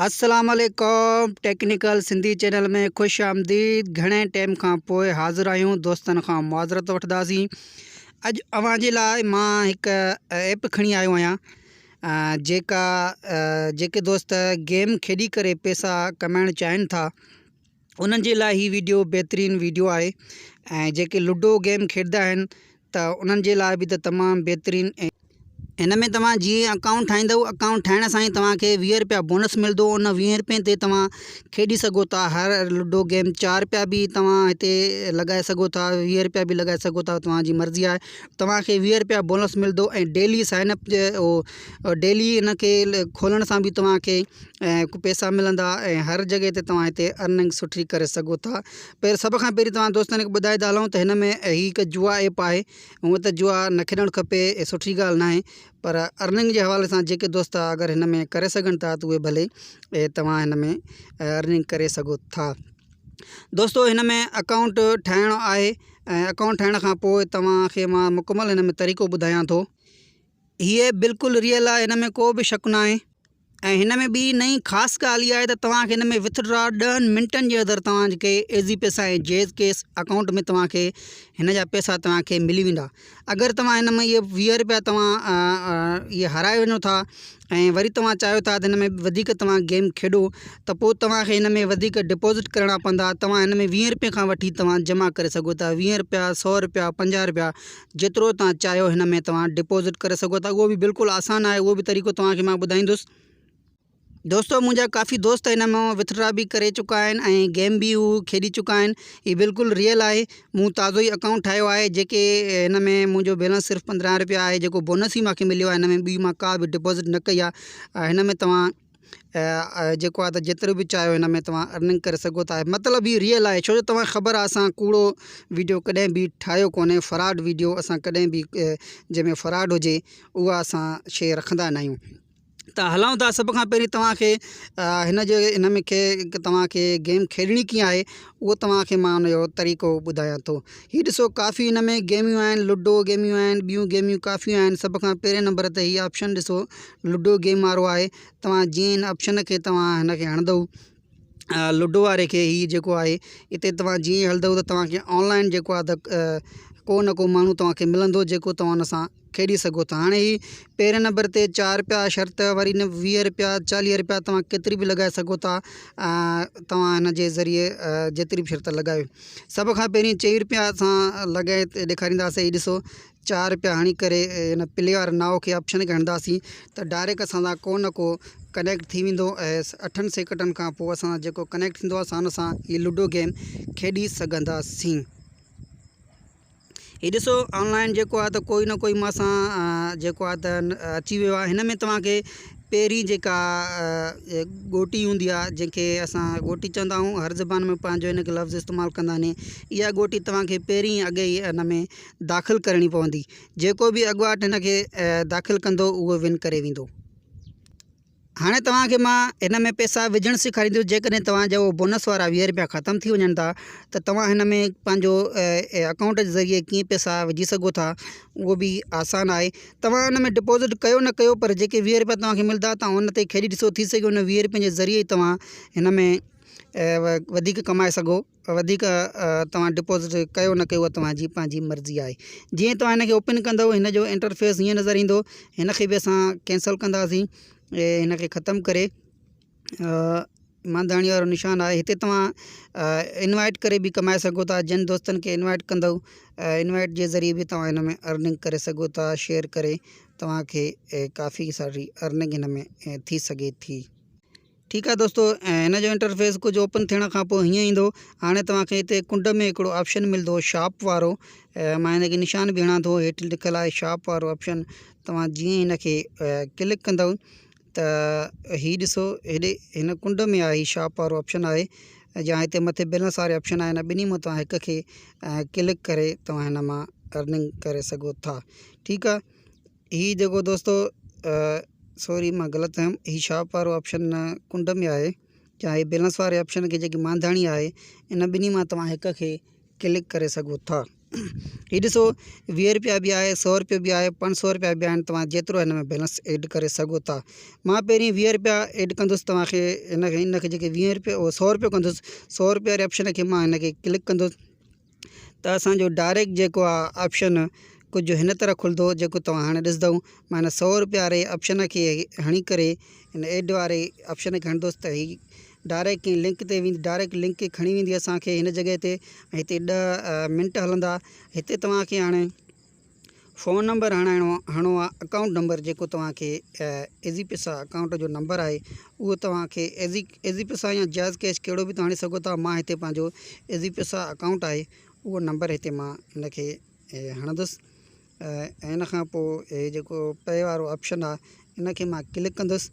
السلام عليڪم technical Sindhi channel ۾ خوش آمديد گهڻي ٽيم کان پوء حاضر آهيون دوستن کان معذرت وٺنداسين اڄ اوهان جي لاء مان هڪ ايپ کڻي آيو آهيان جيڪا جيڪي دوست گيم کيڏي ڪري پيسا ڪمائڻ چاهين ٿا انهن جي لاء هي ويڊيو بهترين ويڊيو آهي ۽ جيڪي لوڊو گيم کيڏندا آهن ته انهن جي لاء به ته تمام بهترين ۽ هن ۾ توهان جيئن اڪائونٽ ٺاهيندؤ اڪائونٽ ٺاهڻ سان ئي توهان کي 20 رپيا بونس ملندو ان 20 رپين تي توهان کيڏي سگهو ٿا هر لوڊو گيم 4 رپيا به توهان هتي لڳائي سگهو ٿا 20 رپيا به لڳائي سگهو ٿا توهان جي مرضي آهي توهان کي 20 رپيا بونس ملندو ۽ ڊيلي سائن اپ ڊيلي ان کي کولڻ سان به توهان کي پئسا ملندا ۽ هر جڳهه تي توهان هتي ارننگ سٺي ڪري سگهو ٿا پر سڀ کان پهرين توهان دوستن کي ٻڌائي ٿا هلون ته هن ۾ هي هڪ جوا ايپ آهي هونء ته جوا نه کيڏڻ کپي ۽ سٺي ڳالهه ناهي پر ارننگ جي حوالي سان جيڪي دوست اگر هن ۾ ڪري سگهن ٿا ته اهي ڀلي توهان هن ۾ ارننگ ڪري سگهو ٿا دوستو هن ۾ اڪائونٽ ٺاهڻو آهي ۽ اڪائونٽ ٺاهڻ کان پوء توهان کي مان مڪمل هن ۾ طريقو ٻڌايان ٿو هي ايپ بلڪل ريئل آهي هن ۾ ڪو به شڪ ناهي ۽ هن ۾ ٻي نئين خاص ڳالهه اها آهي ته توهان کي هن ۾ وٿ ڊرا ڏهن منٽن جي اندر توهان کي ايزي پئسا ۽ جيز ڪيس اڪائونٽ ۾ توهان کي هن جا پئسا توهان کي ملي ويندا اگر توهان هن ۾ اهي 20 روپيا توهان اهي هارائي وڃو ٿا ۽ وري توهان چاهيو ٿا ته هن ۾ وڌيڪ توهان گيم کيڏو ته پوء توهان کي هن ۾ وڌيڪ ڊپازٽ ڪرڻا پوندا توهان هن ۾ 20 روپين کان وٺي توهان جمع ڪري سگهو ٿا 20 روپيا 100 روپيا 50 روپيا جيترو توهان چاهيو هن ۾ توهان ڊپازٽ ڪري سگهو ٿا اهو به بلڪل آسان آهي اهو به طريقو توهان کي مان ٻڌائيندس دوستو منهنجا ڪافي دوست هن مان وٿڊرا به ڪري چڪا آهن ۽ گيم به هو کيڏي چڪا آهن هي بلڪل ريئل آهي مون تازو ئي اڪائونٽ ٺاهيو آهي جيڪي هن ۾ منهنجو بيلنس صرف 15 روپيا آهي جيڪو بونس ئي مونکي مليو آهي هن ۾ ٻي مان ڪا به ڊپازٽ نه ڪئي آهي هن ۾ توهان جيڪو آهي ته جيترو به چاهيو هن ۾ توهان ارننگ ڪري سگهو ٿا مطلب هي ريئل آهي ڇو جو توهان کي خبر آهي اسان ڪوڙو ويڊيو ڪڏهن به ٺاهيو ڪونهي فراڊ ويڊيو اسان ڪڏهن به جنهن ۾ فراڊ هجي اها اسان شي رکندا نه آهيون ته هلون ٿا سڀ کان پهرين توهان کي هن جي هن ۾ کي توهان کي گيم کيڏڻي ڪيئن آهي اهو توهان کي مان ان جو طريقو ٻڌايان ٿو هي ڏسو ڪافي هن ۾ گيميون آهن لوڊو گيميون آهن ٻيون گيميون ڪافي آهن سڀ کان پهرين نمبر تي هي آپشن ڏسو لوڊو گيم وارو آهي توهان جيئن هن آپشن کي توهان هن کي هڻندو لوڊو واري کي هي جيڪو آهي هتي توهان جيئن هلندو ته توهان کي آنلائن جيڪو آهي ته ڪو نه ڪو ماڻهو توهان کي ملندو جيڪو توهان ان سان کيڏي سگهو ٿا هاڻي هي پهرين نمبر تي چار روپيا شرط وري نه 20 روپيا 40 روپيا توهان ڪيتري به لڳائي سگهو ٿا توهان هن جي ذريعي جيتري به شرط لڳايو سڀ کان پهرين چئي روپيا اسان لڳائي ڏيکارينداسين هي ڏسو چار روپيا هڻي ڪري هن پلي واري ناو کي آپشن کي هڻنداسين ته ڊائريڪ اسان سان ڪو نه ڪو ڪنيڪٽ ٿي ويندو ۽ اٺن سيڪنڊن کان پوء اسان سان جيڪو ڪنيڪٽ ٿيندو اسان ان سان هي لوڊو گيم کيڏي سگهنداسين. هي ڏسو آن لائن جيڪو آهي ته ڪوئي نه ڪوئي مان سان جيڪو آهي ته اچي ويو آهي هن ۾ توهان کي پهرين جيڪا ڳوٽي هوندي آهي جنهن کي اسان ڳوٽي چوندا آهيون هر زبان ۾ پنهنجو هن کي لفظ استعمال ڪندا آهن اها ڳوٽي توهان کي پهرين اڳي ئي ان ۾ داخل ڪرڻي پوندي جيڪو به اڳواٽ هن کي داخل ڪندو اهو ون ڪري ويندو. هاڻي توهان کي مان هن ۾ پئسا وجهڻ سيکاريندس جيڪڏهن توهان جا اهي بونس وارا 20 رپيا ختم ٿي وڃن ٿا ته توهان هن ۾ پنهنجو اڪائونٽ جي ذريعي ڪيئن پئسا وجهي سگهو ٿا اهو به آسان آهي توهان ان ۾ ڊپازٽ ڪيو نه ڪيو پر جيڪي 20 رپيا توهان کي ملدا توهان ان تي کيڏي ڏسو ٿي سگهي ان 20 رپين جي ذريعي توهان هن ۾ وڌيڪ ڪمائي سگهو وڌيڪ توهان ڊپازٽ ڪيو نه ڪيو اها توهان جي پنهنجي مرضي آهي جيئن توهان هن کي اوپن ڪندو هن جو انٽرفيس هيئن نظر ايندو هن کي به اسان ڪينسل ڪنداسين ۽ هن کي ختم ڪري مانڌاڻي وارو نشان آهي هتي توهان انوائٽ ڪري به ڪمائي سگهو ٿا جن دوستن کي انوائٽ ڪندو انوائٽ جي ذريعي به توهان هن ۾ ارننگ ڪري سگهو ٿا شيئر ڪري توهان کي ڪافي ساري ارننگ هن ۾ ٿي سگهي ٿي. ٺيڪ آ دوستو هن جو انٽرفيس ڪجهه اوپن ٿيڻ کان پوء هيئن ايندو هاڻي توهان کي هتي ڪنڊ ۾ هڪڙو آپشن ملندو شاپ وارو مان هن کي نشان به هڻان ٿو هيٺ لکيل آهي شاپ وارو آپشن توهان جيئن هن کي ڪلڪ ڪندو ته هي ڏسو هيڏي هن ڪنڊ ۾ آهي شاپ وارو آپشن آهي يا هتي مٿي بيلنس واري آپشن آهي هن ٻنهي مان توهان هڪ کي ڪلڪ ڪري توهان هن مان ارننگ ڪري سگهو ٿا ٺيڪ آ هي جيڪو دوستو سوري مان غلط ٿيم هي شاپ وارو آپشن ڪنڊ ۾ آهي يا هي بيلنس واري آپشن کي جيڪي مانڌاڻي آهي ان ٻنهي مان توهان هڪ کي ڪلڪ ڪري سگهو ٿا. هي ڏسو 20 روپيا به آهي 100 روپيو به آهي 500 روپيا به آهن توهان جيترو هن ۾ بيلنس ايڊ ڪري سگهو ٿا مان پهرين 20 روپيا ايڊ ڪندس توهان کي هن کي هن کي جيڪي 20 روپيا 100 روپيو ڪندس 100 روپيا واري آپشن کي مان هن کي ڪلڪ ڪندس ته اسانجو ڊائريڪٽ جيڪو آهي آپشن ڪجهه هن طرح کلندو جيڪو توهان هاڻي ڏسندو معنيٰ سو روپيا واري آپشن کي هڻي ڪري هن ايڊ واري آپشن کي هڻندس ته هي ڊائريڪٽ ڪنهن لنڪ تي ويندي ڊائريڪٽ لنڪ کي کڻي ويندي اسانکي هن جڳهه تي ۽ هتي ڏهه منٽ هلندا هتي توهانکي هاڻي فون نمبر هڻائڻو هڻو آهي اڪائونٽ نمبر جيڪو توهانکي ايزي پيسا اڪائونٽ جو نمبر آهي اهو توهانکي ايزي ايزي پيسا يا جاز ڪيش ڪهڙو به توهان هڻي سگهو ٿا مان هتي پنهنجو ايزي پيسا اڪائونٽ آهي اهو نمبر هتي مان هن کي هڻندس ۽ ان کان پوء هي جيڪو پي وارو آپشن آهي ان کي مان ڪلڪ ڪندس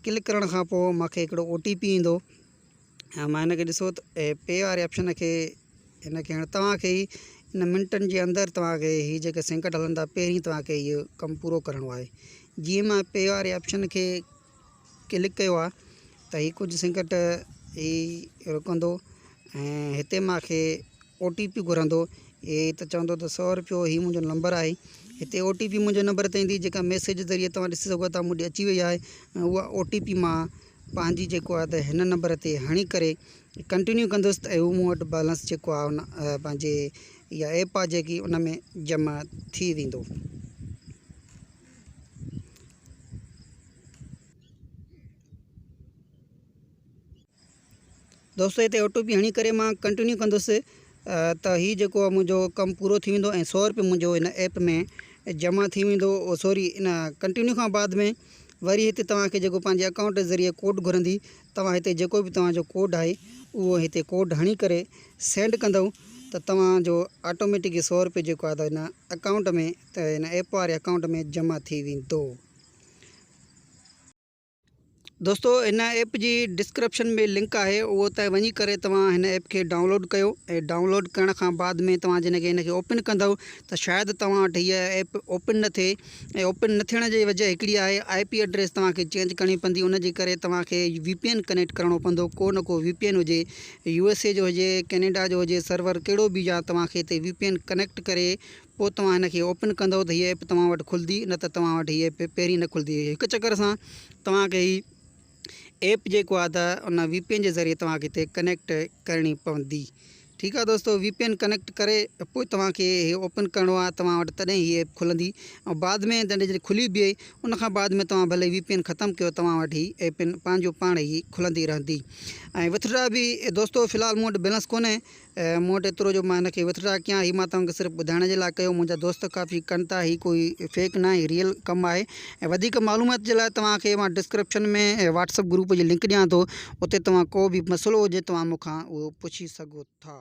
ڪلڪ ڪرڻ کان پوء مونکي هڪڙو او ٽي پي ايندو ۽ مان هن کي ڏسو ته پي واري آپشن کي هن کي هاڻي توهانکي ئي ان منٽن جي اندر توهانکي هي جيڪي سينڪٽ هلن ٿا پهرين توهانکي اهو ڪم پورو ڪرڻو آهي جيئن مان پي واري آپشن کي ڪلڪ ڪيو آهي ته هي ڪجهه سينڪٽ هي رڪندو ۽ هتي مونکي او ٽي پي گهرندو هي ته چوندو ته سو روپيو هي منهنجو نمبر آهي هتي او ٽي پي منهنجي نمبر تي ايندي جيڪا ميسيج ذريعي توهان ڏسي سگهو ٿا مون ڏي اچي وئي آهي ۽ اها او ٽي پي مان پنهنجي جيڪو آهي ته هن نمبر تي هڻي ڪري ڪنٽينيو ڪندس ته اهو مون وٽ بيلنس جيڪو آهي ان پنهنجي اها ايپ آهي جيڪي ان ۾ جمع ٿي ويندو. دوستو هتي او ٽي پي هڻي ڪري مان ڪنٽينيو ڪندس ته هي جيڪو آهي منهنجو ڪم پورو ٿي ويندو ۽ سو روپيو منهنجو هن ايپ ۾ جمع ٿي ويندو سوري ان ڪنٽينيو کان بعد ۾ وري هتي توهان کي جيڪو پنهنجي اڪائونٽ جي ذريعي ڪوڊ گهرندي توهان هتي جيڪو به توهان جو ڪوڊ آهي اهو هتي ڪوڊ هڻي ڪري سينڊ ڪندو ته توهان جو آٽوميٽڪ سو روپيو جيڪو آهي ته هن اڪائونٽ ۾ ته هن ايپ واري اڪائونٽ ۾ جمع ٿي ويندو. دوستو هن ايپ جي ڊسڪرپشن ۾ لنڪ آهي اهو تي وڃي ڪري توهان هن ايپ کي ڊائونلوڊ ڪيو ۽ ڊائونلوڊ ڪرڻ کان بعد ۾ توهان جن کي هن کي اوپن ڪندو ته شايد توهان وٽ هيء ايپ اوپن نه ٿئي ۽ اوپن نه ٿيڻ جي وجه هڪڙي آهي آء پي ايڊريس توهان کي چينج ڪرڻي پوندي ان جي ڪري توهان کي وي پي اين ڪنيڪٽ ڪرڻو پوندو ڪو نه ڪو وي پي اين هجي يو ايس اي جو هجي ڪينيڊا جو هجي سرور ڪهڙو به يا توهان کي هتي وي پي اين ڪنيڪٽ ڪري پوء توهان هن کي اوپن ڪندؤ ته هيء ايپ توهان وٽ کلندي نه ته توهان وٽ هيء ايپ پهرين نه کلندي. هڪ چڪر سان توهان کي هي ايپ جيڪو آهي ته ان وي پي اين جي ذريعي توهان کي هتي ڪنيڪٽ ڪرڻي پوندي. ٺيڪ آهي دوستو وي پي اين ڪنيڪٽ ڪري پوء توهان کي هي اوپن ڪرڻو آهي توهان وٽ تڏهن هي ايپ کلندي ۽ بعد ۾ جڏهن جڏهن کلي به وئي ان کان بعد ۾ توهان ڀلي وي پي اين ختم ڪيو توهان وٽ هي ايپ پنهنجو پاڻ ئي کلندي رهندي ۽ وٿڊرا به دوستو في الحال مون وٽ بيلنس ڪونهي مون وٽ ايترو جو مان هن کي وٿڊرا ڪيان هي مان توهان کي صرف ٻڌائڻ جي لاء ڪيو منهنجا دوست ڪافي ڪن ٿا هي ڪوئي فيڪ نه آهي ريئل ڪم آهي ۽ وڌيڪ معلومات جي لاء توهان کي مان ڊسڪرپشن ۾ واٽس اپ گروپ جي لنڪ ڏيان ٿو اتي توهان ڪو به مسئلو هجي توهان مون کان اهو پڇي سگهو ٿا.